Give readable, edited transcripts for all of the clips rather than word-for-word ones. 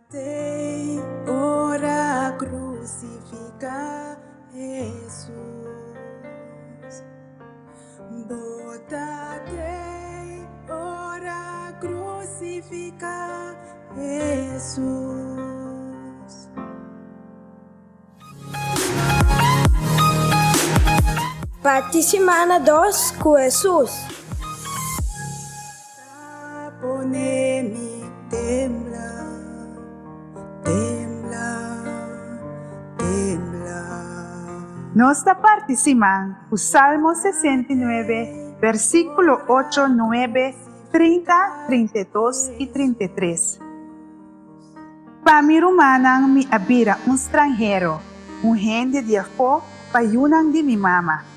T'ei ora crucifica Jesus. Bo ta t'ei ora crucifica Jesus. Parti simana dos ku Hesus. Ta pone mi tembla, tembla, tembla. Nos ta parti siman ku Salmo 69, versíkulo 8, 9, 30, 32 i 33. Pa mi rumannan mi a bira un stranhero, un hende di afó pa yunan di mi mama.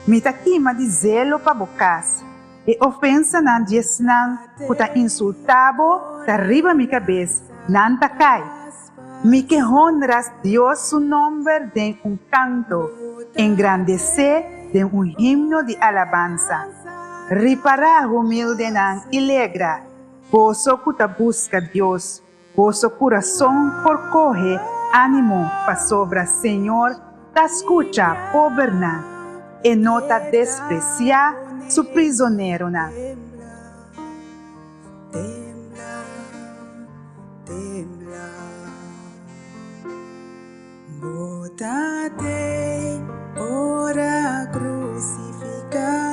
Mi ta kima di zelo pa bo kas. E ofensanan di esnan ku ta insultá bo ta riba mi kabes, nan ta kai. Mi ke honra Dios su nomber den un kanto, engrandes'é den un himno di alabansa. Ripará, humildenan, i legra, boso ku ta buska Dios. Boso kurason por kohe ánimo pasobra Señor ta skucha pobernan, E no ta despresiá Su prizoneronan. Bo ta tei ora crucifica.